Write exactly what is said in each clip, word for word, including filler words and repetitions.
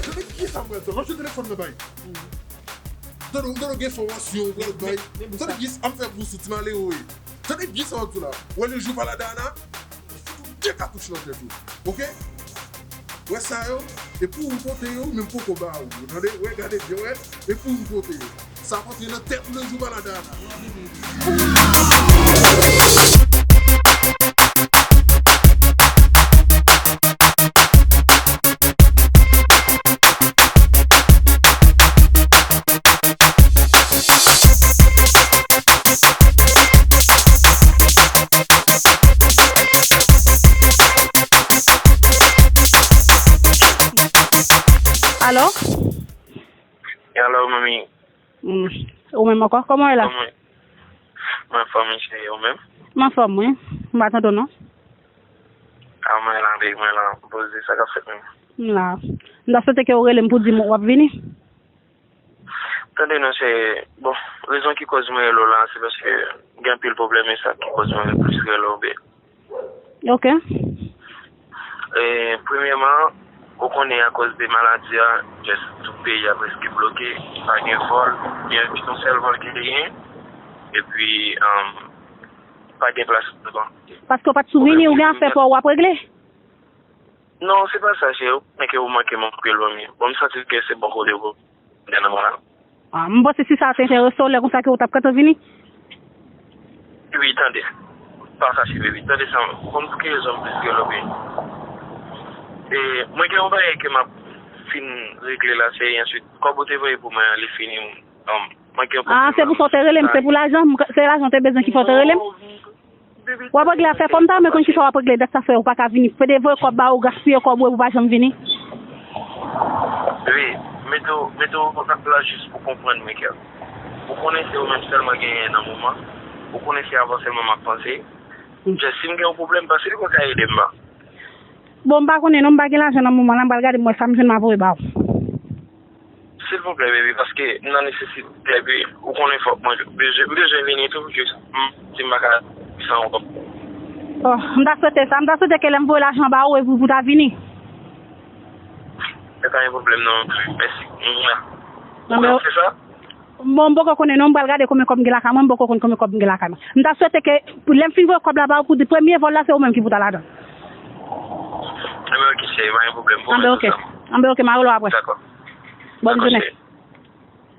Tande kisa m pral fè. Lòt yo telefòn nan bay. Tande, tande gen fòmasyon, ou pral bay. Tande kisa m fè pou sou ti malere. Tande kisa w ap di la. Wè le jou Valada a la. Fouti w de katouch nan tèt ou. Oke? Wè sa yo, e pou ou pote yo, men m poko ba ou. Ou tande? Wè, gade byen, wè, e pou ou pote yo. Sa ap antre nan tèt ou le jou Valada a la. Alo? Alo, manmi. Mm. Ou menm ankò? Kòman w ye la? Kòman w ye? Mwen anfòm, cheri, ou menm? M anfòm, wi. M pa tande w, non. A, mwen la, baby, mwen la. Poze, sa k ap fèt menm? M la. M ta swete ke w rele m pou di m w ap vini. Tande non, se, bon, rezon ki koz mwen rele w la, se paske gen anpil pwoblèm, e sa ki koz mwen plis rele w, baby. Ok. E, premyèman, ou konnen akoz de maladi a, just tout peyi a prèske bloke, pa gen vòl, gen yon sèl vòl ki te gen, epi, um, pa gen plas ankò. Paske w pa t sou vini, ou gen afè pa w w ap regle? Non, se pa sa, cheri. Ou konnen ke ou manke m anpil, manmi. Bon, m santi ke se bò kote w nan mwen la. Ah, m panse si sa te enterese w, lè konsa ke w t ap gentan vini. Wi, tande. Pa fache, baby. Tande sa, konn pou ki rezon m plis ke lòt, wi. E, mwen gen yon bagay ke m ap fin regle la, se answit. Kòb ou te voye pou mwen an, li fini. Um, mwen gen yon... Ah, se pou sa w te rele m, se pou lajan, m, se lajan w te bezwen ki fè w te rele m? W ap regle afè kòb m ta renmen konn kisa w ap regle dat sa fè ou pa ka vini. Pede voye kòb ba ou, gaspiye kòb ou epi ou pa janm vini. Bebe, mete w, mete w nan plas jis pou konprann mwen, kè. Ou konnen se ou menm sèlman genyen nan moman. Ou konnen se avè w sèlman m ap panse. Just si m gen yon pwoblèm, panse li poko ka ede m, ba. Bon, m pa konnen non, m pa gen lajan nan moman la, m pral gade m wè sa m jwenn m ap voye ba w. Silvouplè, baby, paske m nan nesesite, epi ou konnen fòk mwen bezwen, m bezwen vini tou, jis m, si m pa ka san ou kòb. Oh, m ta swete sa, m ta swete ke lè m voye lajan ba ou, epi pou ta vini. Se pa yon pwoblèm non, mèsi. Mwa. Ou ka fè sa? Bon, m poko konnen non, m pral gade konbyen kòb m gen lakay mwen, m poko konn konbyen kòb m gen lakay mwen. M ta swete ke, pou lè m fin voye kòb la ba ou, pou di premye vòl la, se ou menm ki pou ta ladan l. Anben, ok, cheri, pa gen pwoblèm. Anben, ok. Anben, ok, m a rele w apre. Dakò. Bòn jounen.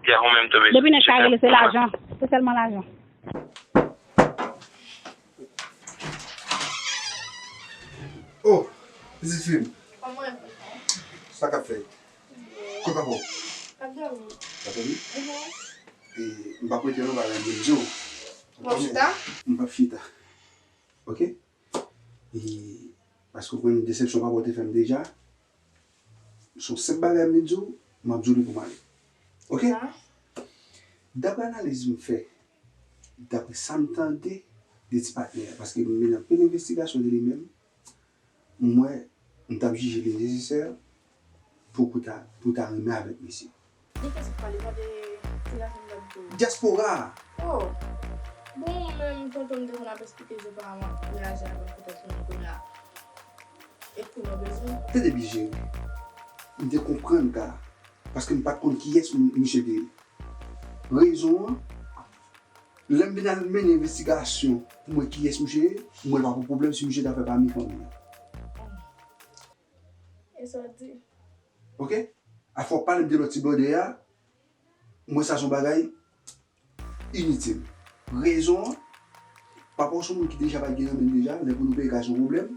Ya, ou menm tou, baby. Depi nèg sa rele, se lajan. Se sèlman lajan. Oh, pitit fi m. Kòman w ye? Sa k ap fèt? Kot papa w? L ap dòmi. L ap dòmi? Mhm. E, m p ap rete non, bagay m vin di w. W ap chita? M p ap chita. Ok? E, paske w konn desepsyon papa w te fè m deja. Se yon senp bagay m vin di w, m ap di w li pou m ale. Ok? Sa? Daprè analiz m fè, daprè sa m tande de ti patnè a, paske m mennen anpil envestigasyon de li menm, m wè m t ap jije li nesesè pou, pou ta, pou ta renmen avèk misye. De kiyès ou pale? Pa de ti gason m t ap di w. Dyaspora a! Oh! Bon, ou menm, tonton m te konn ap esplike je pa m ap reyaji avè l poutèt ou menm kounye a. E kounye a w bezwen. Tande byen, cheri. M te konprann ka a, paske m pa t konn kiyès m-, misye te ye. Rezon an, lè m vin al mennen envestigasyon pou m wè kiyès misye ye, m wè l pa pou pwoblèm si misye ta fè pami fanmi an. E sa w di? Ok? Afè w pale m de lòt ti blòdè a, m wè sa se yon bagay initil. Rezon an, papa w se yon moun ki deja pa t gen nan men l deja, lè pou nou peye kay se yon pwoblèm,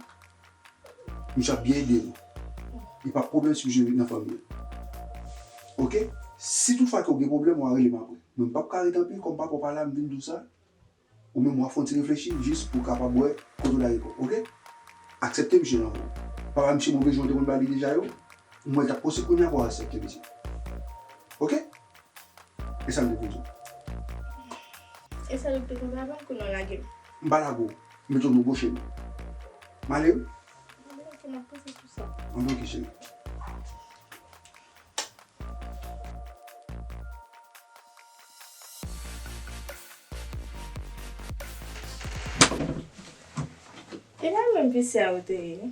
misye ap byen ede nou. Li pa pwoblèm si misye nan fanmi an. Ok? Si toutfwa ke w gen pwoblèm, w a rele m apre. Men m p ap ka ret anpil, kòm papa w pa la, m vin di w sa. Ou menm w a fè yon ti reflechi jis pou w kapab wè kote w lage kò w, ok? Aksepte misye nan men w. Papa misye move jan w te konn ba li deja yo, m wè l t ap posib kounye a pou w aksepte misye. Ok? E sa m te vle di w. E sa w te konn ba m, kounye a w lage m. M pa lage w, m mete w nan gwo chemen. M ale wi. Anben, ok, m ap panse sou sa. Anben, ok, cheri. E pa menm visye a ou te ye.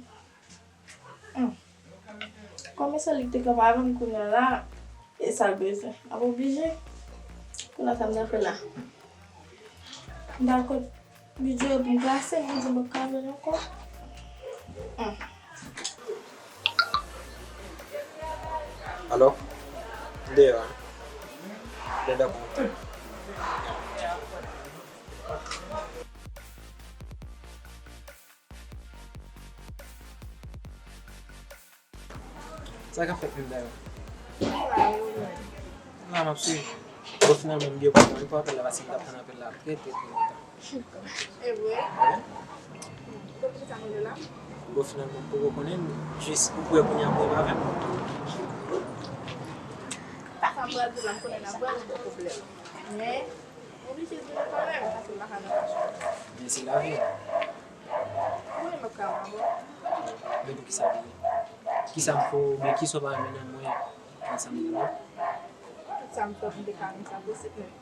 Hmm. Kòm e sèl li ki te kanpe avè m kounye a la, e sa l bezwen. M ap oblije. Kounye a sa m ta fè la? M pa konn bidjè pou m klase, m di m p ap ka avè l ankò. Hmm. Alò, m deyò a. Lè dakò. Sa k ap fèt menm dayè? La, m ap swiv. Bon, finalman, m gen pou mwen, m pa apèl la, paske m t ap tann apèl la trè, trè, trè lontan. E vre? Wi. Donk, poukisa m rele la? Bon, finalman, m poko konnen, jis ou prè kounye a pou w avè m? Sa m pral di la, m konnen n ap pral gen pwoblèm. Men, m oblije di nou kanmenm, paske m pa ka nan fache. Men se lavi. Wi, m ap ka avè w. Men poukisa vini? Kisa m fè w, oubyen kisa w pa renmen nan mwen, ansanm de nou? Tout sa m fè pou m te ka rann sa posib menm.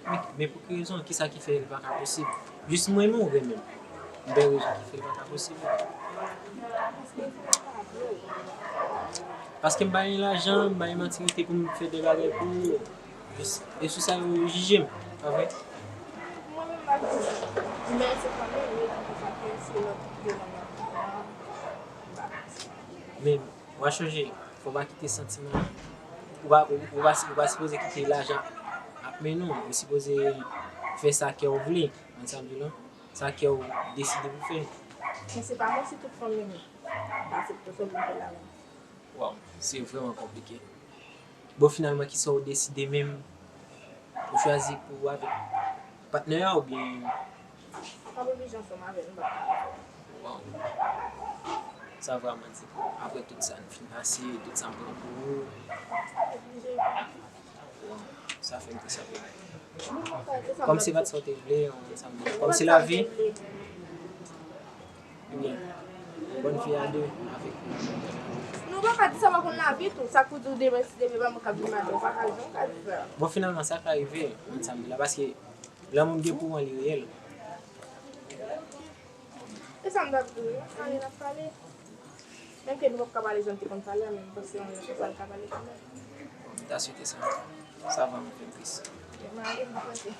Men, men pou ki rezon? Kisa ki fè l pa ka posib? Jis mwen renmen w renmen m. M bèl rezon ki fè l pa ka posib. Paske m pa gen lajan, m pa gen matirite pou m fè de bagay pou ou. Jis, e sou sa yo jije m, pa vre? Mwen menm m pa jije w. Men se kanmenm rezon pou sa ke se lòt ki te nan men m. Men, w a chonje, fò w pa kite santiman, ou pa, ou, ou pa, ou pa sipoze kite lajan ap mennen w, ou sipoze fè sa kè w vle, ansanm de nou, sa kè w deside pou fè. Men se pa mwen si tout fanmi m pase pou sòl pou fè lajan. Waw, se vrèman konplike. Bon, finalman, kisa w deside menm? Ou chwazi pou w avèk patnè a oubyen? M ap oblije ansanm avè l, m p ap ka. Waw. Sa vrèman di. Apre tout sa n fin pase, tout sa m pran pou ou. Oblije. Waw. Sa fè m tris anpil. Kòm se pa t sa w te vle, yon sa m di. Kòm se lavi. Ebyen, bonne vie à deux avec. Non, papa, di sa pa konn lavi tou. Sa k pou di w demen, si demen pa mwen k ap vin maten, ou pa ka di, ou ka di sa. Bon, finalman, sa ka rive, moun sa m di la, paske lanmou m gen pou ou an, li reyèl. E sa m t ap di w, pale n ap pale. Menm ke nou p ap ka pale jan n te konn pale a, men m panse yon lè konsa n ka pale kanmenm. M ta swete sa. Sa vrèman fè m tris. M ale, m ap rete.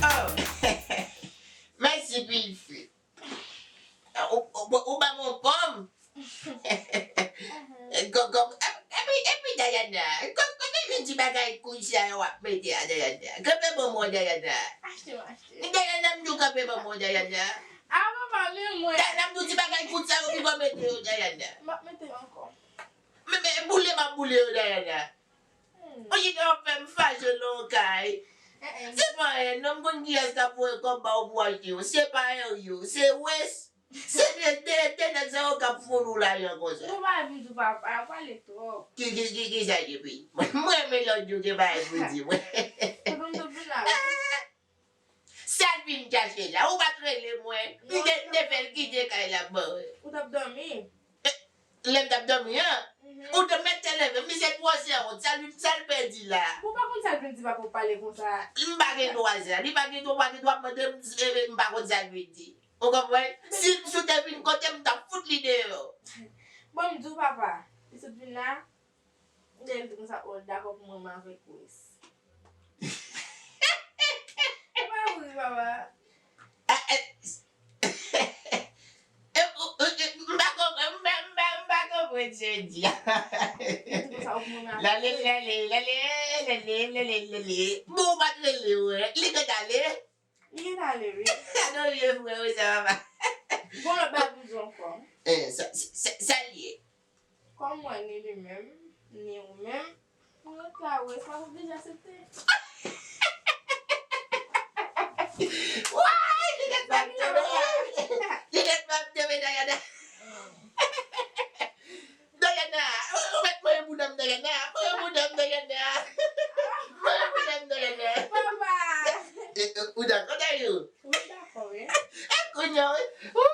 Oh! Mèsi, pitit fi. Ou, ou, ou ban m yon pòm. Kò-, kò-, epi, epi Dayana, kò-, kote vin ti bagay kout sa yo w ap mete a, Dayana? Kanpe ban mwen, Dayana. Achte, m achte. Dayana, m di w kanpe ban mwen, Dayana. A, papa, men mwen. Dayana, m di w ti bagay kout sa yo, ki bò mete yo, Dayana? M ap mete yo ankò. Men, men, boule m ap boule yo, Dayana. Hmm. Ou chita w ap fè m fache nan yon kay. Eh, eh. Se pa anyen, non, m konn kiyès k ap voye kòb ba w pou w achte yo. Se pa Herry yo, se Wes. Se de, de, de nèg sa yo k ap fon nou lajan konsa. Ou pa vin di papa, ou pale twòp. Ki, ki, ki, ki sa ki pi? Mwen, mwen renmen lè w di w gen bagay pou di mwen. Kote m te vin la? Sa l vin chache la? Ou pa t rele mwen. M te, te fè l kite kay la ban mwen. Ou t ap dòmi? Eh, lè m t ap dòmi an? Mhm. Ou te mèt te leve. Misye twò sèwont. Sa l, sa l pèdi la? Ou pa konn sa l vin di papa w pale konsa. M pa gen dwa sa. Li pa gen dwa, pa gen dwa mande m, eh, m pa konn sa l vin di. Ou konprann? Si, si w te vin kote m, m t ap fout li deyò. Bon, m di w papa, li sot vin la, lè l di konsa, oh, l dakò pou mwen, mwen avèk Wes. Ou pa ri, papa. Eh, eh, eh, ou, ou, eh, m pa konprann, m pa, m pa, m pa konprann sa w di a. Li di konsa, ou pou mwen avèk Wes. Lale, lale, lale, lale, lale, lale. Bon, ou pa t rele, wè. Li te ale. Li gentan ale, wi. Gade yon vye frè wi, sa papa. Bon, lòt bagay pou di w ankò. Eh, sa, sa, sa, sa l ye? Kòm mwen, ni li menm, ni ou menm, nou ret la, wi, sa nou deja aksepte. Woy, li gentan ap tchebe. Li gentan ap tchebe, Dayana. Dayana, ou, ou mèt mwen bouda m, Dayana. Mwen bouda m, Dayana. Mwen bouda m, Dayana. Papa. E, e, ou dakò, Dayou? Wi, m dakò, wi. E, kounye a, wi. Ou,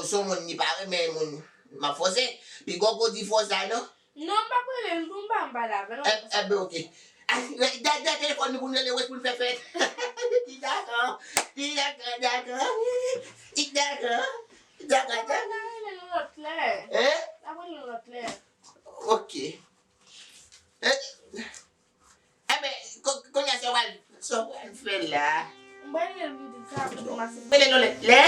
Se yon moun li pa renmen moun m ap fòse. Piga w ko di fòse a non. Non, m p ap rele l, m pa, m pale avè l. Enben, oke. Dè, dè telefòn nou pou n rele Wes pou n fè fèt. Li dakò. Li dakò, dakò. Li dakò. Dakò, dakò. N ap rele l yon lòt lè. Hein? N ap rele l yon lòt lè. Oke. Eh, enben, ko-, kounye a sa w pral, sa w pral fè la? M pral rele l pou di sa, pou di m ase. Rele l yon lòt lè?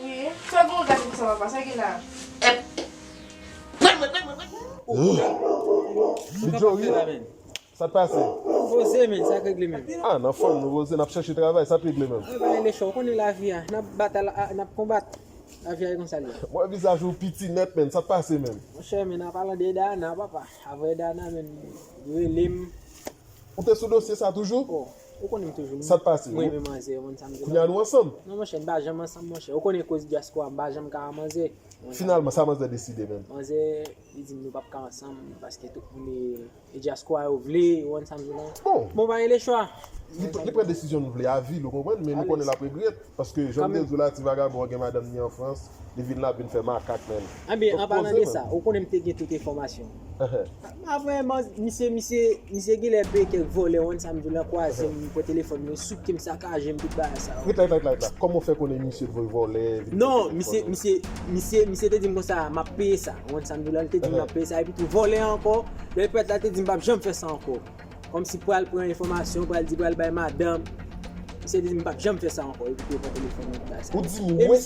Wi. Sa w gen gade pou sa papa, sa gen la? Eh, pran mwen, pran mwen, pran mwen. Bidjori, sa t pase? Voze, men, sa k regle menm? Ah, nan fòn nou voze, n ap chèche travay, sa t regle menm? Mwen pa rele chò, w konnen lavi a, n ap batay, n ap konbat. Lavi a e konsa l ye. Mwen wè vizaj ou piti nèt, men, sa t pase menm? Monchè, men, an palan de Dana, papa. Avè Dana, men, li rele m. Ou te sou dosye sa toujou? Oh, ou konnen m toujou. Sa t pase? Mwen renmen manzè, ou konn sa m di la. Kounye a nou ansanm? Non, monchè, n pa janm ansanm, monchè. Ou konnen koz dyaspora, m pa janm ka wè manzè. Finalman, sa manzè deside menm? Manzè, li di m nou p ap ka ansanm, paske tout moun e, e dyaspora yo vle, ou konn sa m di la. Bon. Bon, pa gen lechwa. Li, li pran desizyon nou vle a vi l, ou konprann, men nou konnen l ap regrèt. Paske jan m te di w la, ti vagabon an gen madanm ni an Frans, li vin la vin fè makak, men. Ebyen, an palan de sa, ou konnen m te gen tout enfòmasyon. Apre, misye, misye, misye genlè peye kèk vòlè, ou konn sa m di w la, kwaze m, pran telefòn mwen, souke m, sakaje m, tout bagay sa yo. Ret la, ret la, ret la, ret la. Kòman w fè konnen misye t voye vòlè vin pran telefòn ou? Non, misye, misye, misye, misye te di m konsa, m ap peye sa, ou konn sa m di w la, li te di m m ap peye sa, epi tou vòlè ankò, lè l prèt la, li te di m p ap janm fè sa ankò. Kòmsi pral pran enfòmasyon, pral di pral bay madanm. Misye te di m p ap janm fè sa ankò, epi te pran telefòn nan bagay sa. Ou di m Wes,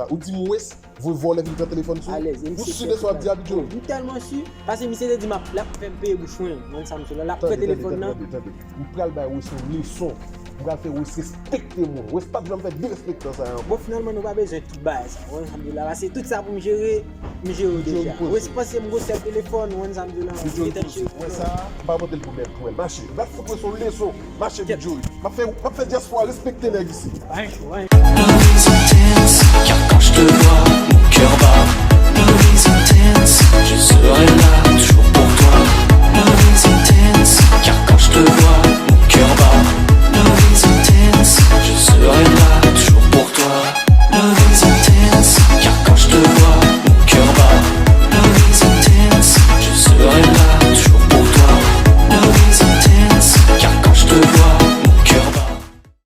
ou di m Wes voye vòlè vin pran telefòn sou ou? Ou si de sa w ap di a, Bidjori? M tèlman si, paske misye te di m ap, l ap fè m peye bouch mwen, ou konn sa m di w la, l ap pran telefòn nan. Tande, tande, tande, tande. M pral bay Wes yon leson. M pral fè Wes respekte moun. Wes p ap janm fè derespektan sa ankò. Bon, finalman, nou pa bezwen tout bagay sa. Ou konn sa m di w la, paske tout sa pou m jere, m jere yo deja. Wes panse m gwo sèl telefòn, ou konn sa m di w la. Bidjori poze. Wè sa, m pa pote l pou mèt pou wè l. Mache. M pral fout Wes yon leson. Mache, Bidjori. M ap fè, m ap fè dyaspora respekte nèg isi. Pa gen cho, pa gen cho. Love is intense, car quand je te vois,